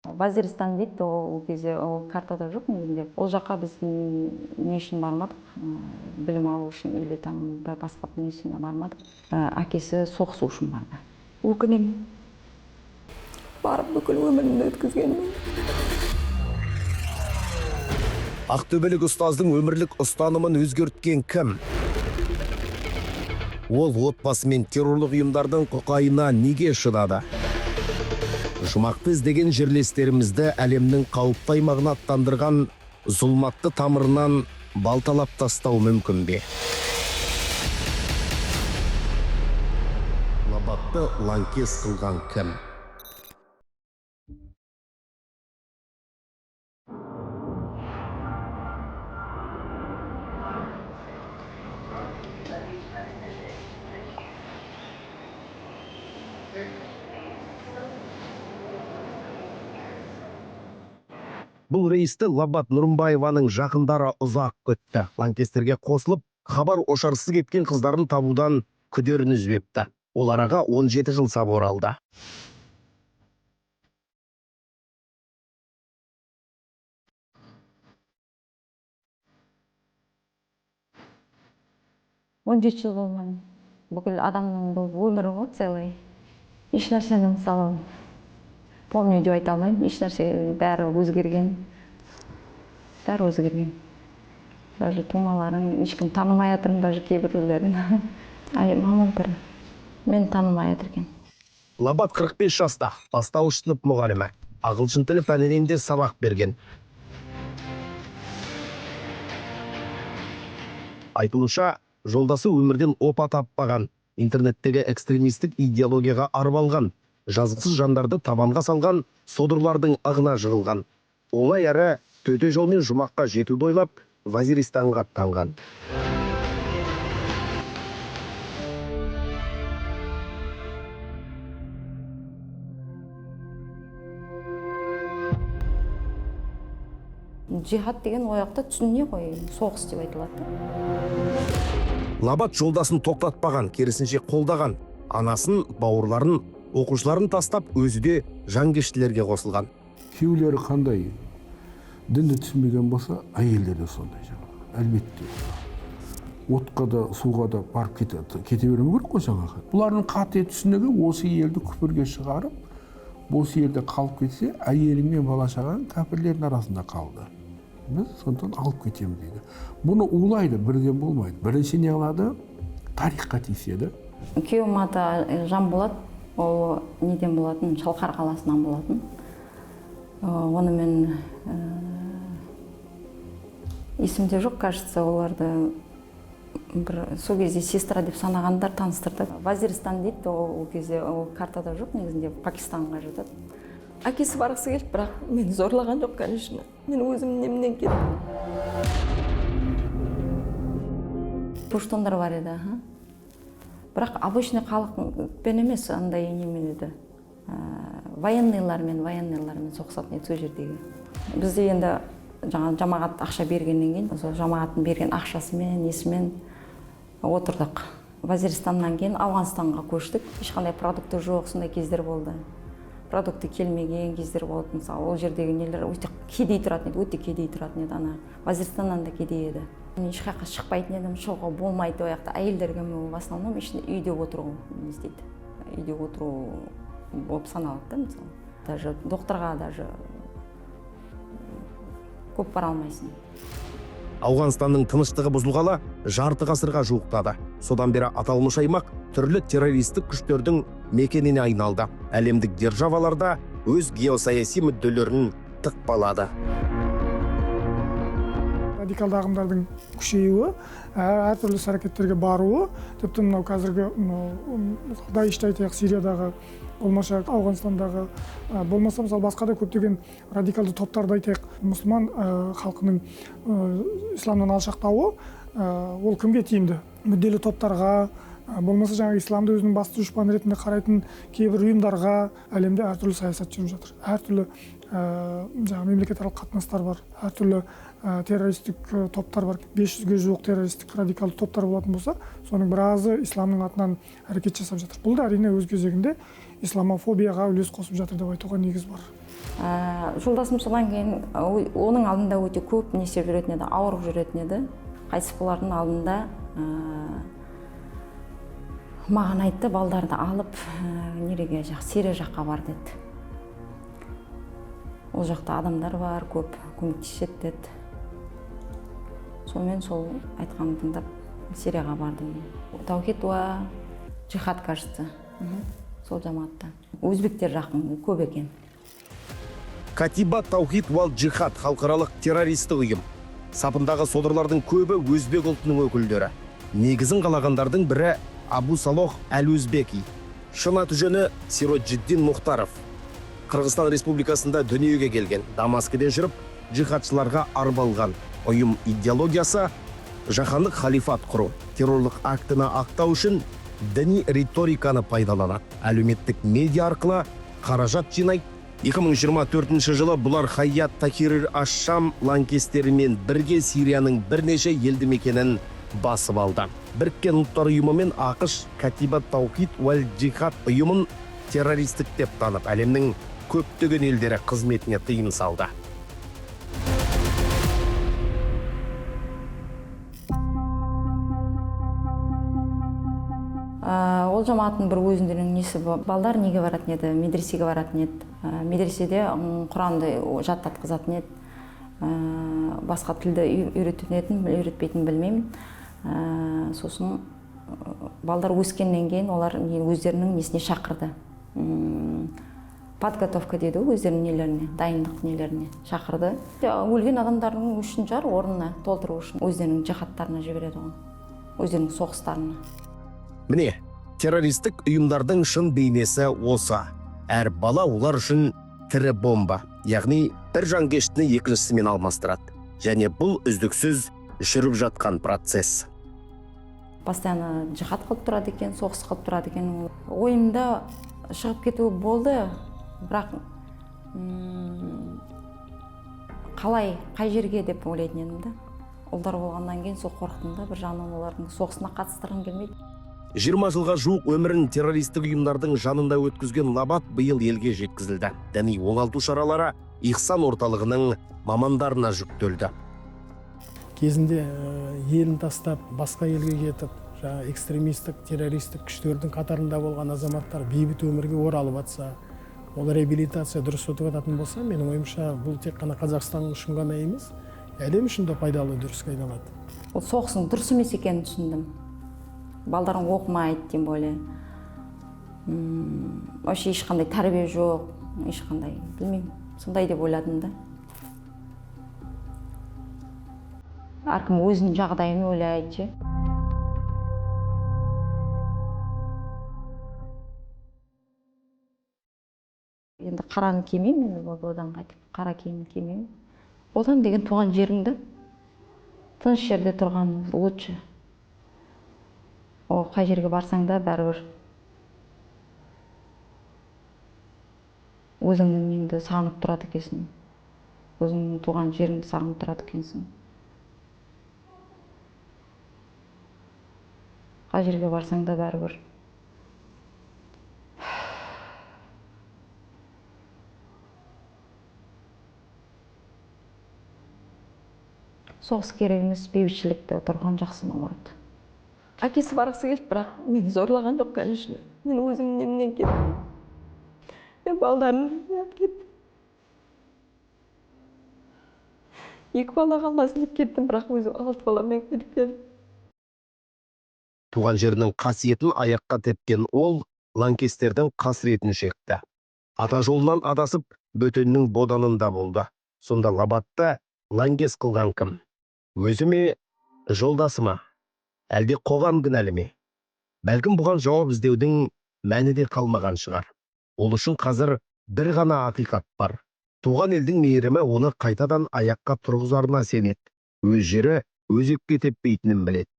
Вазиристан дейді, ол кезде ол картада жоқ негізінде. Ол жаққа біз не үшін бармадық? Білім алу үшін или там бір басқа не үшін бармадық. Әкесі соғысу үшін барды. Өкінемін. Барып бүкіл өмірімді өткізгеніме. Ақтөбелік ұстаздың өмірлік ұстанымын өзгерткен кім? Ол отбасымен террорлық ұйымдардың құқайына неге шыдады? Жұмақты іздеген жерлестерімізді әлемнің қауіпті аймағына аттандырған зұлматты тамырынан балталап тастау мүмкін бе? Лабатты лаңкес қылған кім? Бұл рейсті Лабат Нұрымбаеваның жақындары ұзақ күтті. Лаңкестерге қосылып, хабар ошарсыз кеткен қыздарын табудан күдерін үзбепті. Ол араға 17 жыл сап оралды. 17 жыл болған. Бүкіл адамның бұл өмірі ғой, целый. Еш нәрсені мысалы помню деп айта алмаймын. Еш нәрсе, бәрі өзгерген. Бәрі өзгерген. Даже тумаларың ешкім танымай жатырмын, даже кейбіреулерін. Ай, мамам бір мен танымай жатыр екен. Лабат 45 жаста, бастауыш сынып мұғалімі. Ағылшын тілі пәнінен де сабақ берген. Айтуынша, жолдасы өмірден опа таппаған, интернеттегі экстремистік идеологияға арбалған, жазықсыз жандарды табанға салған содырлардың ығына жығылған. Оңай әрі төте жолмен жұмаққа жетуді ойлап, Вазиристанға аттанған. Джихад деген ол жақта түсіне ғой, соғыс деп айтылады. Лабат жолдасын тоқтатпаған, керісінше қолдаған. Анасын, бауырларын, оқушыларын тастап, өзі де жанкештілерге қосылған. Күйеулері қандай дінді түсінбеген болса, әйелдер де сондай жаңағы. Әлбетте. Отқа да, суға да барып кете бермеу керек қой жаңағы. Бұлардың қате түсінігі осы елді күпірге шығарып, осы елде қалып кетсе, әйелі мен бала шағаң кәпірлердің арасында қалды. Біз сондықтан алып кетеміз дейді. Бұны улайды, бірден болмайды. Бірінші не қылады? Тарихқа тиіседі. Күйеуім аты Жанболат, ол неден болатын, Шалқар қаласынан болатын. Оны мен есімде жоқ, кажется, оларды бір сол кезде сестра деп санағандар таныстырды. Вазиристан дейді, ол кезде ол картада жоқ, негізінде Пакистанға жатады. Әкесі барғысы келді, бірақ мені зорлаған жоқ, конечно. Мен өзім немнен кеттім. Пуштундар бар еді, аха. Бірақ обычный халықпен емес, андай немен еді. Военныйлармен соғысатын еді сол жердегі. Бізде енді жаңа жамағат ақша бергеннен кейін, сол жамағаттың берген ақшасымен, несімен отырдық. Вазиристаннан кейін Ауғанстанға көштік. Ешқандай продукты жоқ, сондай кездер болды. Продукты келмеген кездер болды. Мысалы, ол жердегі нелер өте кедей тұратын еді, өте кедей тұратын еді. Ана Вазиристаннан да кедей еді. Мен ешқайқа шықпайтын едім, шығуға болмайды ол жақта. Әйелдерге в основном ішінде үйде отыру не істейді. Үйде отыру болып саналады да, мысалы. Даже докторға даже көп бара алмайсың. Ауғанстанның тыныштығы бұзылғалы жарты ғасырға жуықтады. Содан бері аталмыш аймақ түрлі террористік күштердің мекеніне айналды. Әлемдік державаларда өз геосаяси мүдделерін тықпалады. Радикалды ағымдардың күшеюі, әртүрлі іс-әрекеттерге баруы, тіпті мынау қазіргі, мынау, Даишті айтайық, Сириядағы, болмаса Ауғанстандағы, болмаса мысалы басқа да көптеген радикалды топтарды айтайық, мұсылман халқының исламнан алшақтауы, ол кімге тиімді? Мүдделі топтарға, болмаса жаңағы исламды өзінің басты дұшпаны ретінде қарайтын кейбір ұйымдарға. Әлемде әртүрлі саясат жүріп жатыр, әртүрлі жаңағы мемлекетаралық қатынастар бар, әртүрлі террористік топтар бар. 500-ге жуық террористік радикалды топтар болатын болса, соның біразы исламның атынан әрекет жасап жатыр. Бұл да әрине өз кезегінде исламофобияға үлес қосып жатыр деп айтуға негіз бар. Жолдасым содан кейін оның алдында өте көп не істеп жүретін еді, ауырып жүретін еді. Қайтыс болардың алдында маған айтты, балдарды алып нереге жақ, Сирия жаққа бар деді. Ол жақта адамдар бар, көп көмектеседі деді. Сонымен сол айтқанын тыңдап Сирияға бардым. Таухид уа джихад, кажется. Сол жамағатта. Өзбектер жақын көп екен. Катиба Таухид уал джихад халықаралық террористік ұйым. Сапындағы содырлардың көбі өзбек ұлтының өкілдері. Негізін қалағандардың бірі Абу Салох әл-Өзбеки. Шын аты жөні Сироджиддин Мұхтаров. Қырғызстан Республикасында дүниеге келген, Дамаскіде жүріп, джихадшыларға арбалған. Ұйым идеологиясы жаһандық халифат құру, террорлық актіні ақтау үшін діни риториканы пайдаланады. Әлеуметтік медиа арқылы қаражат жинайды. 2024 жылы бұлар Хайят Тахрир аш-Шам лаңкестерімен бірге Сирияның бірнеше елді мекенін басып алды. Біріккен Ұлттар Ұйымы мен АҚШ Катиба Таухид уәл Джихад ұйымын террористік деп танып, әлемнің көптеген елдері қызметіне тыйым салды. Ол жамағаттың бір өзіндерінің несі балдар неге баратын еді, медресеге баратын еді. Медреседе Құранды жаттатқызатын еді. Басқа тілді үйрететін етін, үйретпейтінін білмеймін. Сосын балдар өскеннен кейін олар өздерінің несіне шақырды. Подготовка дейді ғой, өздерінің нелеріне, дайындық нелеріне шақырды. Өлген адамдардың үшін жар орнына толтыру үшін өздерінің жихадтарына жібереді ғой, өздерінің соғыстарына. Міне, террористік ұйымдардың шын бейнесі осы. Әр бала олар үшін тірі бомба, яғни бір жанкештіні екіншісімен алмастырады. Және бұл үздіксіз жүріп жатқан процесс. Постоянно жихад қылып тұрады екен, соғыс қылып тұрады екен. Ойымда шығып кету болды, бірақ қалай, қай жерге деп ойлайтын едім да. Ұлдар болғаннан кейін сол қорықтым да, бір жағынан олардың соғысына қатыстырғым келмейді. 20 жылға жуық өмірін террористік ұйымдардың жанында өткізген Лабат биыл елге жеткізілді. Діни оңалту шаралары Ихсан орталығының мамандарына жүктелді. Кезінде елін тастап, басқа елге кетіп, жаңа экстремистік, террористік күштердің қатарында болған азаматтар бейбіт өмірге оралып атса, ол реабилитация дұрыс өтіп жататын болса, менің ойымша, бұл тек қана Қазақстан үшін ғана емес, әлем үшін де пайдалы үдеріске айналады. Ол соғыстың дұрыс емес екенін түсіндім. Балдарың оқымайды, тем более. Вообще ешқандай тәрбие жоқ, ешқандай, білмеймін, сондай деп ойладым да. Әркім өзінің жағдайын ойлайды ше. Енді қараны кимеймін, енді болды, одан қайтып қара киім кимеймін. Отан деген туған жеріңді, тыныш жерде тұрған лучше. О, қай жерге барсаң да бәрібір өзіңнің неңді сағынып тұрады екенсің. Өзіңнің туған жеріңді сағынып тұрады екенсің. Қай жерге барсаң да бәрібір. Соғыс керек емес, бейбітшілікте тұрған жақсы наоборот. Әкесі барғысы келді, бірақ мені зорлаған жоқ, конечно. Мен өзім немнен кеттім. Мен балдарымды алып кеттім. 2 бала қалмасын деп кеттім, бірақ өзім 6 баламен келіп келдім. Туған жерінің қасиетін аяққа тепкен ол лаңкестердің қасіретін шекті. Ата жолынан адасып, бөтеннің боданында болды. Сонда Лабатты лаңкес қылған кім? Өзі ме, жолдасы ма? Әлде қоғам кінәлі ме? Бәлкім бұған жауап іздеудің мәні де қалмаған шығар. Ол үшін қазір бір ғана ақиқат бар. Туған елдің мейірімі оны қайтадан аяққа тұрғызарына сенеді. Өз жері өзекке теппейтінін біледі.